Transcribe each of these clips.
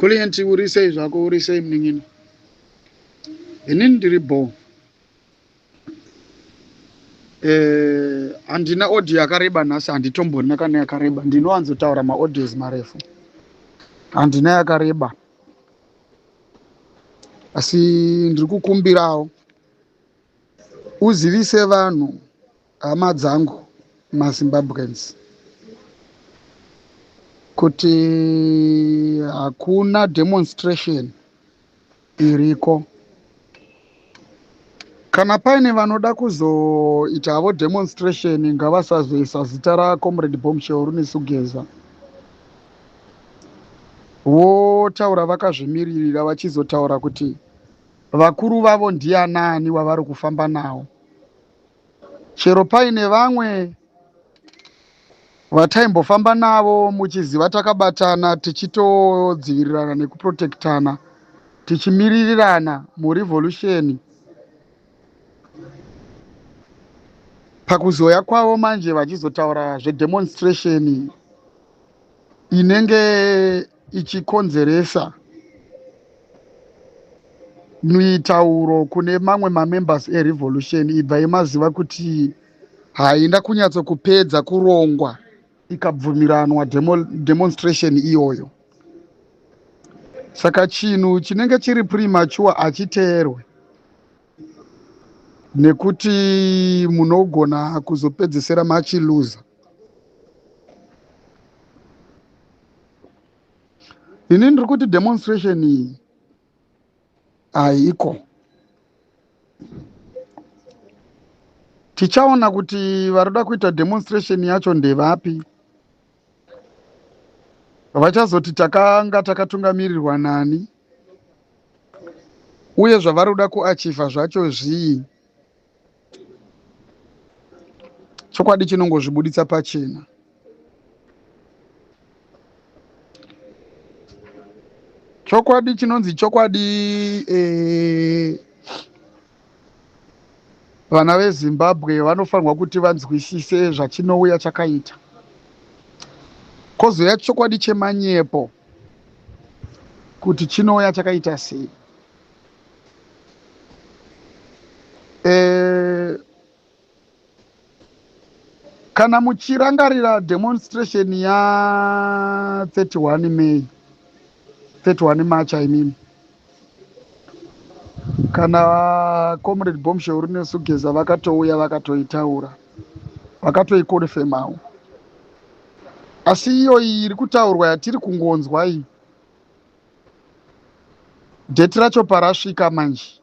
Kulient uri sei zvako uri sei munin'ina? Inini ndiri bho. Eh, handina audio yakareba nhasi handitomborina kana yakareba ndinowanzotaura maaudios marefu handina yakareba asi ndiri kukumbirawo uzivise vanhu hama dzangu maZimbabweans kuti hakuna demonstration iriko. Kana paine vanoda kuzoita havo demonstration ngavasazoisa zita raComrade Bombshell Runesu Geza votaura vakazvimiririra vachizotaura kuti vakuru vavo ndianaani wavari kufamba nawo. Chero paine vamwe vataimbofamba navo muchiziva takabatana tichitodzivirirana nekuprotektana tichimiririrana murevolution pakuzouya kwavo manje vachizotaura zvedemonstration inenge ichikonzeresa mitauro kune mamwe mamembers erevolution ibvai maziva kuti haina kunyatsokupedza kurongwa ikabvumiranwa demonstration iyoyo. Saka chinhu chinenge chiri premature hachiteerwe nekuti munogona kuzopedzesera machiluza. Ini ndiri kuti demonstration iyi haiko. Tichaona kuti varikuda kuita demonstration yacho ndevapi. Vachazoti takanga takatungamirirwa nani uye zvavari kuda kuachivha zvacho zvii. Chokwadi chinongozvibuditsa pachena. Chokwadi chinonzi chokwadi eh, vana veZimbabwe vanofanirwa kuti vanzwisise zvachinouya chakaita. Kozouya chokwadi chemanyepo kuti chinouya chakaita sei. Eh, kana muchirangarira demonstration ya 31 May 31 March I mean kana Comrade Bombshell Runesu Geza vakatouya vakatoitaura vakatoikonfemawo asi iyoyi iri kutaurwa yatiri kungonzwa iyi dheti racho parasvika manje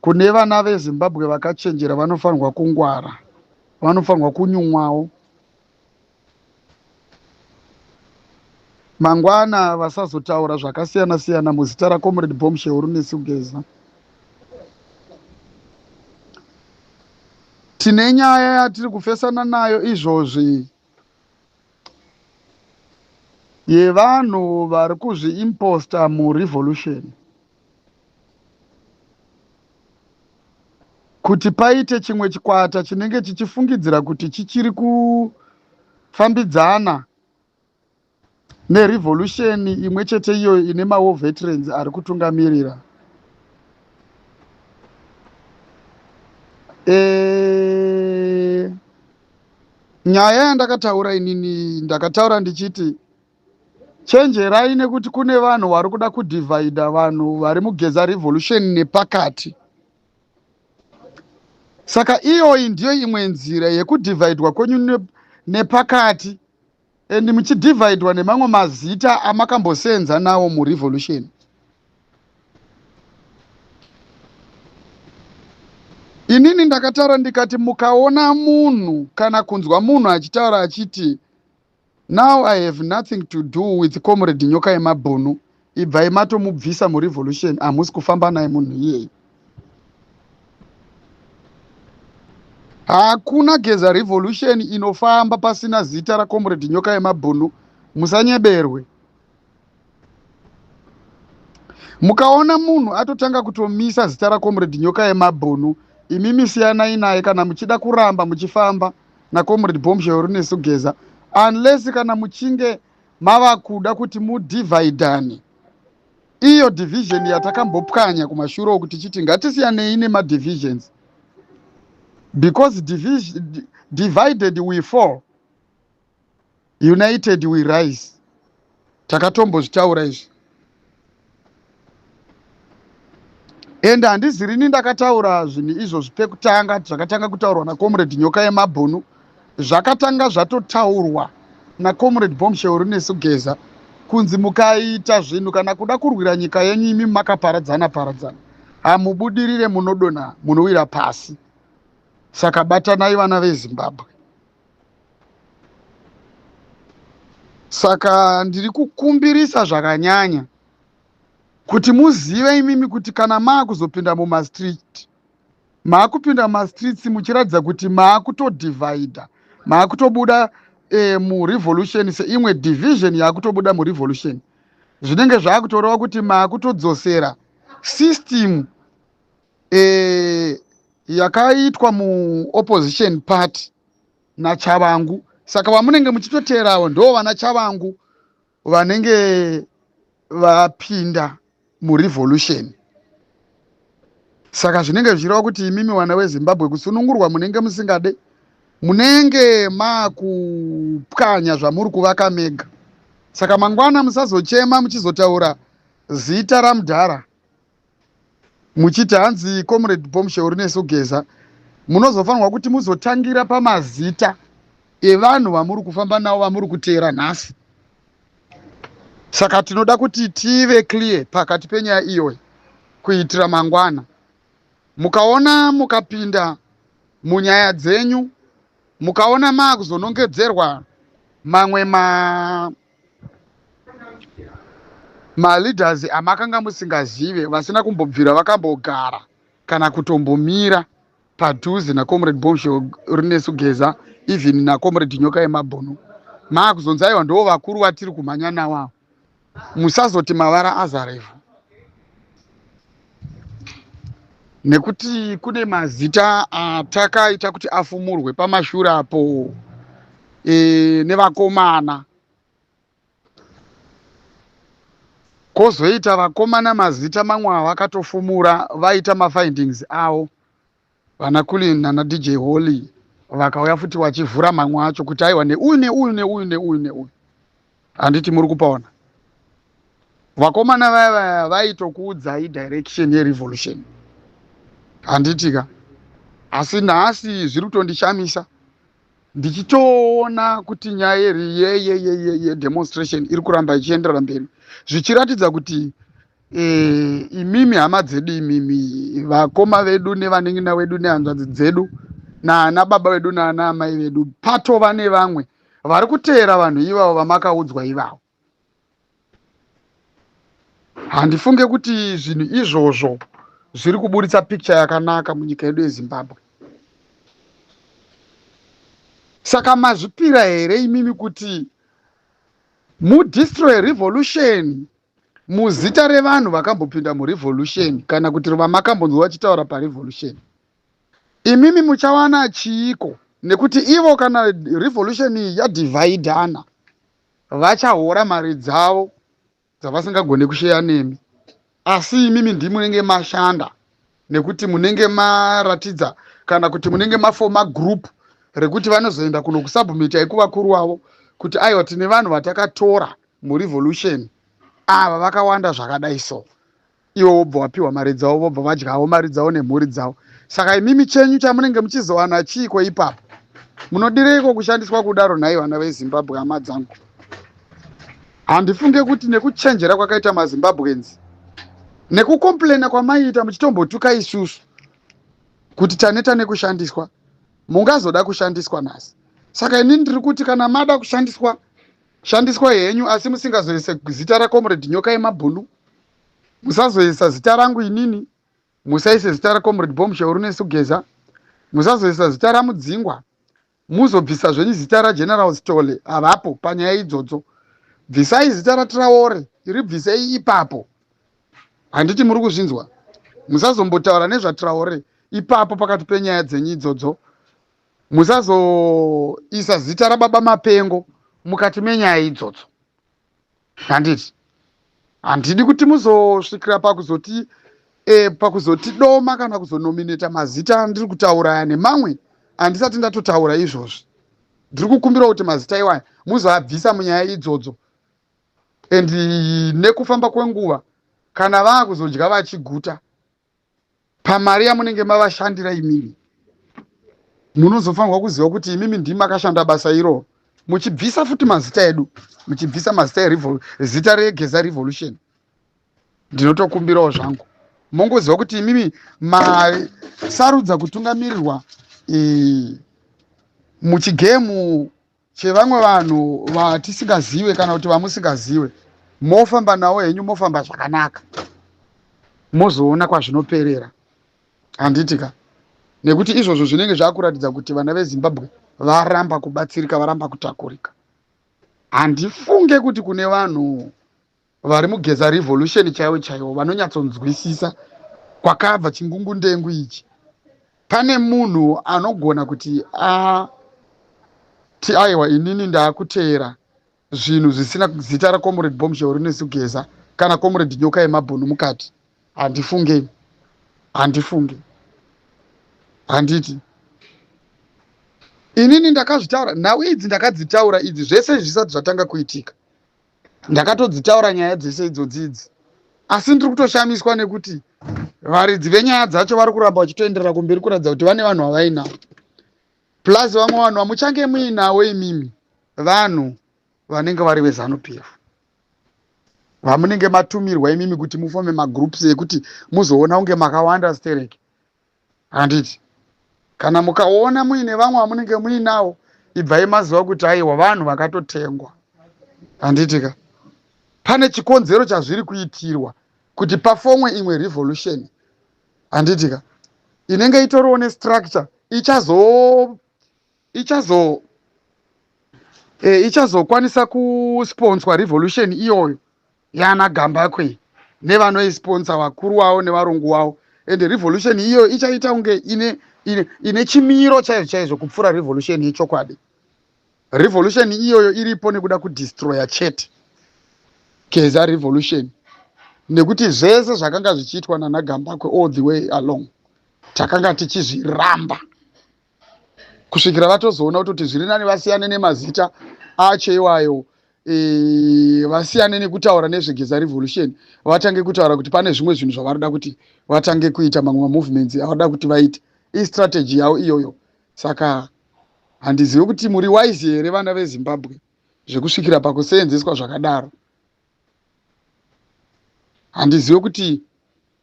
Kune vana veZimbabwe vakachenjera vanofanirwa kungwara, vanofanirwa kunyumwawo. Mangwana vasazotaura zvakasiyana siyana muzita raComrade Bombshell Runesu Geza. Tine nyaya yatiri kufesana nayo izvozvi yevanhu vari kuzviimposta murevolution. Kuti paite chimwe chikwata chinenge chichifungidzira kuti chichiri kufambidzana nerevolution imwe chete iyoyo ine mawar veterans ari kutungamirira. E, nyaya yandakataura inini ndakataura ndichiti Chenjerai nekuti kune vanhu vari kuda kudivhaidha vanhu vari mugeza revolution nepakati. Saka iyoyi ndiyo imwe nzira yekudivhaidwa kwenyu nepakati and muchidivhaidwa nemamwe mazita amakambosenza nawo murevolution. Inini ndakataura ndikati mukaona munhu kana kunzwa munhu achitaura achiti Now I have nothing to do with comrade Nyoka yemabhunu ibvai matomubvisa murevolution hamusi kufamba naye munhu iyeyi. Hakuna Geza revolution inofamba pasina zita racomrade Nyoka yemabhunu musanyeberwe. Mukaona munhu atotanga kutomisa zita racomrade Nyoka yemabhunu imimi siyanai naye kana muchida kuramba muchifamba naComrade Bombshell Runesu Geza unless kana muchinge mava kuda kuti mudivhaidhane. Iyo division yatakambopwanya kumashure uku tichiti ngatisiyanei nemadivisions because divided we fall, united we rise. Takatombozvitaura izvi. Ende handizirini ndakataura zvinhu izvozvi pekutanga, zvakatanga kutaurwa naComrade Nyoka yemabhunu, zvakatanga zvatotaurwa naComrade Bombshell Runesu Geza, kunzi mukaita zvinhu kana kuda kurwira nyika yenyu imi makaparadzana paradzana hamubudirire, munodonha, munowira pasi. Saka batanai vana veZimbabwe. Saka ndiri kukumbirisa zvakanyanya kuti muzive imimi kuti kana maakuzopinda mumastreet, maakupinda mumastreets muchiratidza kuti maakutodivhaidha, maakutobuda murevolution seimwe division yaakutobuda murevolution, zvinenge zvaakutoreva kuti maakutodzosera system yakaitwa muopposition party naChavangu. Saka vamunenge muchitoteerawo ndo vana Chavangu vanenge vapinda murevolution. Saka zvinenge zvichireva kuti imimi vana veZimbabwe kusunungurwa munenge musingade, munenge maakupwanya zvamuri kuvaka mega. Saka mangwana musazochema muchizotaura zita ramudhara muchiti hanzi Comrade Bombshell Runesu Geza. Munozofanirwa kuti muzotangira pamazita evanhu vamuri kufamba navo, vamuri kuteera nhasi. Saka tinoda kuti tive clear pakati penyaya iyoyi kuitira mangwana mukaona mukapinda munyaya dzenyu, mukaona maakuzonongedzerwa mamwe maleaders amakanga musingazive, vasina kumbobvira vakambogara kana kutombomira padhuze naComrade Bombshell Runesu Geza, even naComrade Nyoka yemabhunu, maakuzonzi aiwa ndo vakuru vatiri kumhanya navo avo, musazoti mavara azarevhu, nekuti kune mazita atakaita kuti afumurwe pamashure apo nevakomana. Kwozoita vakomana mazita mamwe avakatofumura vaita mafindings avo, vana Kulin nana DJ Holly vakauya futi vachivhura mamwe acho kuti aiwa neuyu neuyu neuyu neuyu neuyu. Handiti muri kupaona? Vakomana vaya vaya vaitokuudzai direction yerevolution, handiti ka? Asi nhasi zviri kutondishamisa ndichitoona kuti nyaya yedemonstration iri kuramba ichienderera mberi, zvichiratidza kuti imimi hama dzedu, imimi vakoma vedu nevanin'ina vedu nehanzvadzi dzedu naana baba vedu naana amai vedu, patova nevamwe vari kuteera vanhu ivavo vamakaudzwa ivavo. Handifunge kuti zvinhu izvozvo zviri kuburitsa picture yakanaka munyika yedu yeZimbabwe. Saka mazvipira here imimi kuti mudestroy revolution muzita revanhu vakambopinda murevolution, kana kuti vamakambonzwa vachitaura parevolution? Imimi muchawana chiiko? Nekuti ivo kana revolution iyi yadivhaidhana, vachahora mari dzavo dzavasingagone kusheya nemi, asi imimi ndimunenge mashanda, nekuti munenge maratidza kana kuti munenge mafoma group rekuti vanozoenda kunokusubmitai kuvakuru vavo kuti aiwa, tine vanhu vatakatora murevolution ava vakawanda zvakadai. So ivo vobva vapiwa mari dzavo, vobva vadyawo mari dzavo nemhuri dzavo. Saka imimi chenyu chamunenge muchizowana chiiko ipapo? Munodireiko kushandiswa kudaro nhai vana veZimbabwe, hama dzangu? Handifunge kuti nekuchenjera kwakaita maZimbabweans nekukomplena kwamaiita muchitombotuka isusu kuti taneta nekushandiswa, mungazoda kushandiswa nhasi. Saka inini ndiri kuti kana mada kushandiswa, shandiswa henyu, asi musingazoise zita raComrade Nyoka yemabhunu, musazoisa zita rangu inini, musaise zita raComrade Bombshell Runesu Geza, musazoisa zita raMudzingwa, muzobvisa zvenyu zita raGeneral Stole havapo panyaya idzodzo. Bvisai zita raTraore, ribvisei ipapo. Handiti muri kuzvinzwa? Musazombotaura nezvaTraore ipapo pakati penyaya dzenyu idzodzo. Musazoisa zita rababa Mapengo mukati menyaya idzodzo, handiti? Handidi kuti muzosvikira pakuzoti e, pakuzotidoma kana kuzonomineta mazita andiri kutaura aya nemamwe andisati ndatotaura izvozvi. Ndiri kukumbira kuti mazita iwaya muzoabvisa munyaya idzodzo and nekufamba kwenguva kana vaakuzodya vachiguta pamari yamunenge mavashandira imimi munozofanirwa kuziva kuti imimi ndimi makashanda basa iroro muchibvisa futi mazita edu muchibvisa mazita zita regeza revolution ndinotokumbirawo zvangu mongoziva kuti imimi masarudza kutungamirirwa e, muchigemu chevamwe vanhu vatisingazive kana kuti vamusingazive mofamba nawo henyu mofamba zvakanaka mozoona kwazvinoperera handiti ka nekuti izvozvo zvinenge zvakuratidza kuti vana vezimbabwe varamba kubatsirika varamba kutakurika handifunge kuti kune vanhu vari mugeza revolution chaiwo chaiwo vanonyatsonzwisisa kwakabva chingungundengu ichi pane munhu anogona kuti ati aiwa inini ndaakuteera zvinhu zvisina zita racomrade bombshell rinesugeza kana comrade nyoka yemabhunu mukati handifunge handifunge handiti inini ndakazvitaura nhau idzi ndakadzitaura idzi zvese zvisati zvatanga kuitika ndakatodzitaura nyaya dzese idzodzi idzi asi ndiri kutoshamiswa nekuti varidzi venyaya dzacho vari kuramba vachitoenderera kumberi kuratidza kuti vane vanhu vavainavo plus vamwe vanhu vamuchange muinawo imimi vanhu vanenge vari vezanu p f vamunenge matumirwa imimi kuti mufome magroups ekuti muzoona kunge makawanda stereki handiti kana mukaona muine vamwe vamunenge muinawo ibvai maziva kuti aiwa vanhu vakatotengwa handiti ka pane chikonzero chazviri kuitirwa kuti pafomwe imwe revolution handiti ka inenge itoriwo nestructure ichazo ichazo e, ichazokwanisa kusponswa revolution iyoyo yana gambakwe nevanoisponsa vakuru wavo nevarungu wavo and revolution iyoyo ichaita kunge ine, ine, ine chimiro chaizvo chaizvo kupfuura revolution yechokwadi revolution iyoyo iripo nekuda kudestroya chete geza revolution nekuti zvese zvakanga zvichiitwa nana gambakwe all the way along takanga tichizviramba kusvikira vatozoona kutoti zviri nani vasiyane nemazita acho iwayo e, vasiyane nekutaura nezvegeza revolution vatange kutaura kuti pane zvimwe zvinhu zvavarida kuti vatange kuita mamwe mamovements avarida kuti vaite istrategy yavo iyoyo saka handizive kuti muri wise here vana vezimbabwe zvekusvikira pakuseenzeswa zvakadaro handizive kuti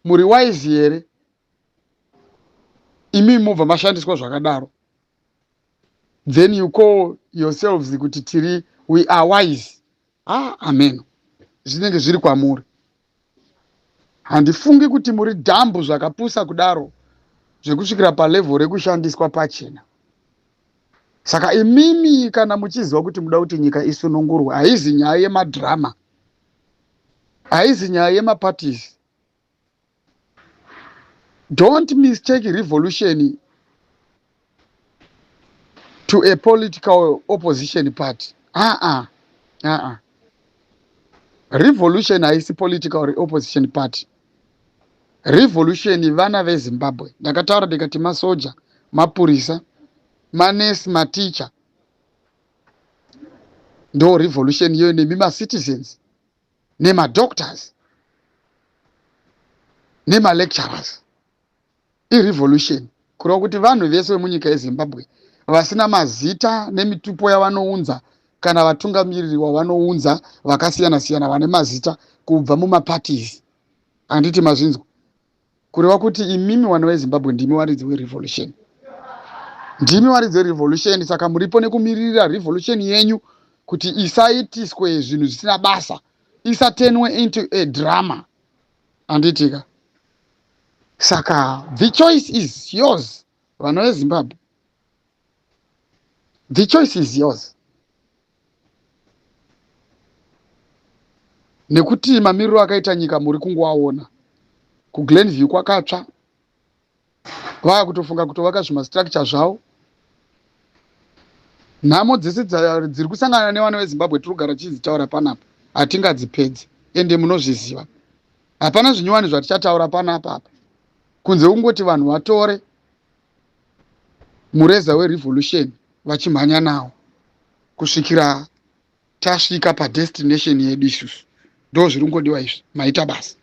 muri wise here imi mobva mashandiswa zvakadaro then you call yourselves kuti tiri we are wise ah ameno zvinenge zviri kwamuri handifungi kuti muri dhambu zvakapusa kudaro zvekusvikira palevel rekushandiswa pachena saka imimi kana muchiziva kuti muda kuti nyika isunungurwe haizi nyaya yemadhirama haizi nyaya yemaparties Don't mistake revolution to a political opposition party. Uh-uh. Uh-uh. Revolution haisi political opposition party. Revolution vana veZimbabwe. Ndakataura ndikati masoja, mapurisa, manesi, maticha. Ndo revolution iyoyo nemi macitizens. nemadoctors nemalecturers irevolution kureva kuti vanhu vese vemunyika yezimbabwe vasina mazita nemitupo yavanounza kana vatungamiriri wavanounza vakasiyana siyana vane mazita kubva mumaparties handiti mazvinzwa kureva kuti imimi vana vezimbabwe ndimi varidzi werevolution ndimi varidzi werevolution saka muripo nekumiririra revolution yenyu kuti isaitiswe zvinhu zvisina basa isatenwe into a drama handitika saka the choice is yours vana vezimbabwe The choice is yours. Nekuti mamiriro akaita nyika muri kungoaona. KuGlenview kwakatsva. Vava kutofunga kutovaka zvimastructure zvavo. Nhamo dzese dziri kusangana nevana veZimbabwe tiri kugara tichidzitaura panapa hatingadzipedzi. Ende munozviziva, hapana zvinyowani zvatichataura panapa apa, kunze kungoti vanhu vatore mureza werevolution vachimhanya nawo kusvikira tasvika padestination yedu isusu. Ndo zviri kungodiwa izvi. Maita basa.